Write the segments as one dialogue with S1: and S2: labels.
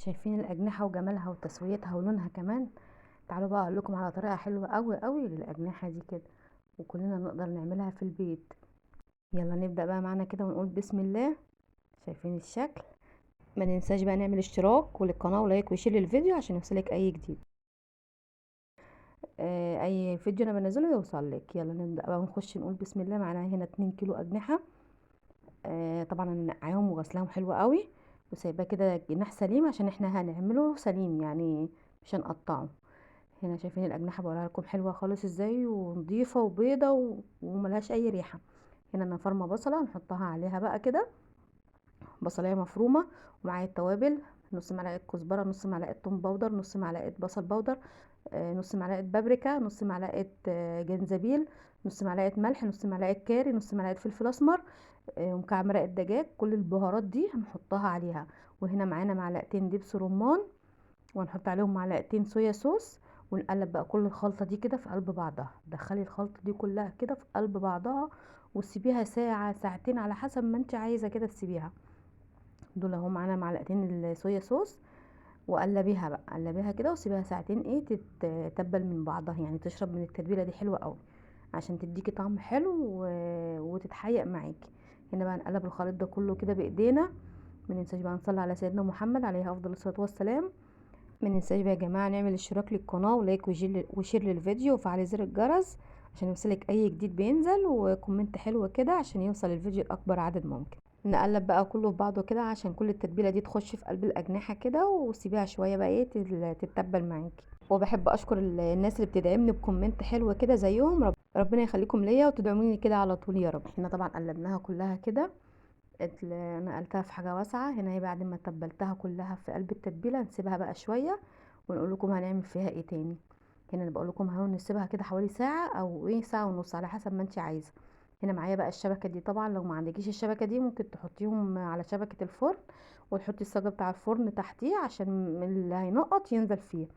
S1: شايفين الأجنحة وجمالها وتسويتها ولونها كمان. تعالوا بقى أقول لكم على طريقة حلوة قوي قوي للأجنحة دي كده، وكلنا نقدر نعملها في البيت. يلا نبدأ بقى معانا كده ونقول بسم الله. شايفين الشكل؟ ما ننساش بقى نعمل اشتراك وللقناة و like و share للفيديو عشان يوصلك اي جديد، اي فيديو انا بنزله يوصل لك. يلا نبدأ بقى ونخش نقول بسم الله. معانا هنا 2 كيلو أجنحة، طبعا انا نقعاهم وغسلاهم حلو قوي، وسايباه كده جناح سليم عشان احنا هنعمله سليم، يعني مش هنقطعه. هنا شايفين الأجنحة بوريها لكم حلوة خالص ازاي، ونضيفة وبيضة وملهاش اي ريحة. هنا انا فرمة بصلة نحطها عليها بقى كده، بصلاية مفرومة، ومعايا التوابل: نص معلقة كزبرة، نص معلقة توم powder، نص معلقة بصل powder، نص معلقة بابريكا، نص معلقة جنزبيل، نص معلقة ملح، نص معلقة كاري، نص معلقة فلفل اسمر، ومكعب مرقة دجاج. كل البهارات دي هنحطها عليها. وهنا معانا معلقتين دبس رمان، وهنحط عليهم معلقتين صويا صوص، ونقلب بقى كل الخلطة دي كده في قلب بعضها. دخلي الخلطة دي كلها كده في قلب بعضها وسيبيها ساعة ساعتين على حسب ما انت عايزة كده تسيبيها. دول اهو معانا معلقتين الصويا صوص، وقلبيها بقى، قلبيها كده وسيبيها ساعتين ايه تتبل من بعضها، يعني تشرب من التتبيله دي حلوة قوي عشان تديكي طعم حلو وتتحيق معاكي. هنا بقى نقلب الخليط ده كله كده بايدينا. ما ننساش بقى نصلي على سيدنا محمد عليه افضل الصلاة والسلام. ما ننساش بقى يا جماعة نعمل اشتراك للقناة و like و share للفيديو وفعلي زر الجرس عشان يوصلك اي جديد بينزل، و comment حلو كده عشان يوصل الفيديو لاكبر عدد ممكن. نقلب بقى كله في بعضه كده عشان كل التتبيله دي تخش في قلب الاجنحة كده، وسيبيها شوية بقى ايه تتبل معاكي. وبحب اشكر الناس اللي بتدعمني ب comment حلو كده زيهم، ربنا يخليكم ليا وتدعموني كده على طول يا رب. احنا طبعا قلبناها كلها كده، نقلتها في حاجة واسعة. هنا هي بعد ما تبلتها كلها في قلب التتبيله نسيبها بقى شوية ونقول لكم هنعمل فيها ايه تاني. هنا انا بقول لكم اهو نسيبها كده حوالي ساعة او ايه ساعة ونص على حسب ما انت عايزه. هنا معايا بقى الشبكة دي، طبعا لو ما عندكيش الشبكة دي ممكن تحطيهم على شبكة الفرن وتحطي الصاجه بتاع الفرن تحتيه عشان اللي هينقط ينزل فيه،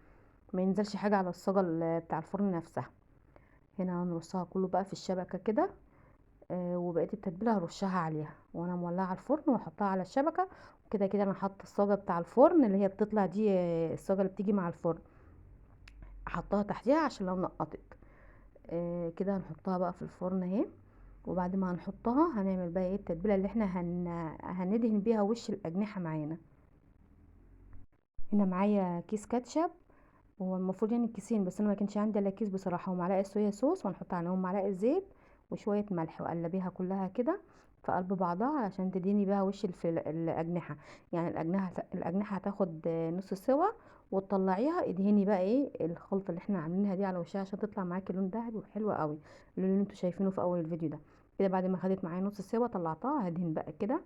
S1: ما ينزلش حاجة على الصاجه بتاع الفرن نفسها. هنا هنرصها كله بقى في الشبكة كده، وبقية التتبيله هرشها عليها وانا مولعه الفرن واحطها على الشبكة. وكده كده انا حاطه الصاجه بتاع الفرن اللي هي بتطلع دي، الصاجه اللي بتيجي مع الفرن، احطها تحتيها عشان لو نقطت. كده هنحطها بقى في الفرن اهي. وبعد ما هنحطها هنعمل بقى ايه التتبيله اللي احنا هندهن بيها وش الاجنحة معانا. هنا معايا كيس كاتشب، هو المفروض يعني كيسين بس انا ما كانش عندي الا كيس بصراحة، ومعلقة صويا صوص، وهنحط عليهم معلقه زيت وشوية ملح، وقلبيها كلها كده في قلب بعضها عشان تديني بيها وش الاجنحة. يعني الاجنحة هتاخد نص سوا، وتطلعيها ادهني بقى ايه الخلطة اللي احنا عاملينها دي على وشها عشان تطلع معاكي لون ذهبي وحلو قوي، اللون اللي انتوا شايفينه في اول الفيديو ده كده. بعد ما خدت معايا نص سوا طلعتها، هدهن بقى كده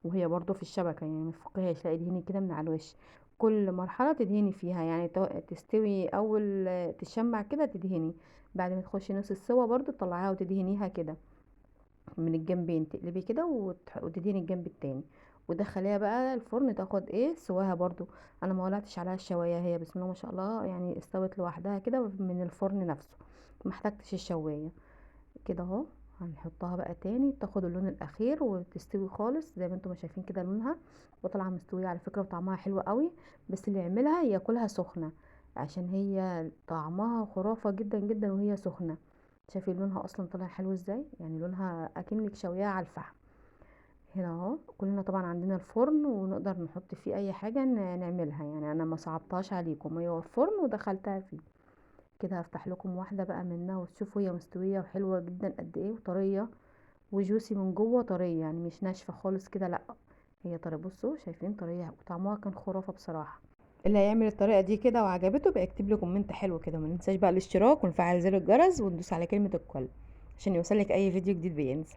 S1: وهي برضو في الشبكة، يعني ما تفكهاش، لا ادهني كده من على الوش. كل مرحلة تدهني فيها، يعني تستوي اول تشمع كده تدهني، بعد ما تخشي نص السوا برضو تطلعيها وتدهنيها كده من الجنبين، تقلبي كده وتدهني الجنب التاني، ودخليها بقى الفرن تاخد ايه سواها برضو. انا ما ولعتش عليها الشوايه، هي بسم الله ما شاء الله يعني استوت لوحدها كده من الفرن نفسه، ما احتاجتش الشوايه كده اهو. هنحطها بقى تاني تاخد اللون الاخير وتستوي خالص زي ما انتم ما شايفين كده لونها، وطالعه مستوية على فكرة وطعمها حلو قوي. بس اللي يعملها ياكلها سخنة عشان هي طعمها خرافه جدا جدا وهي سخنة. شايفين لونها اصلا طلع حلو ازاي، يعني لونها اكنك شويها على الفحم. هنا اهو كلنا طبعا عندنا الفرن ونقدر نحط فيه اي حاجة نعملها، يعني انا ما صعبتهاش عليكم، هي الفرن ودخلتها فيه كده. هفتح لكم واحدة بقى منها وتشوفوا هي مستوية وحلوه جدا قد ايه، وطريه وجوسي من جوه، طرية يعني مش ناشفة خالص كده، لا هي طرية. بصوا شايفين طرية وطعمها كان خرافه بصراحة. اللي هيعمل الطريقة دي كده وعجبته بقى يكتب لي comment حلو كده. ما ننساش بقى الاشتراك ونفعل زر الجرس وندوس على كلمة الكل عشان يوصلك اي فيديو جديد بينزل.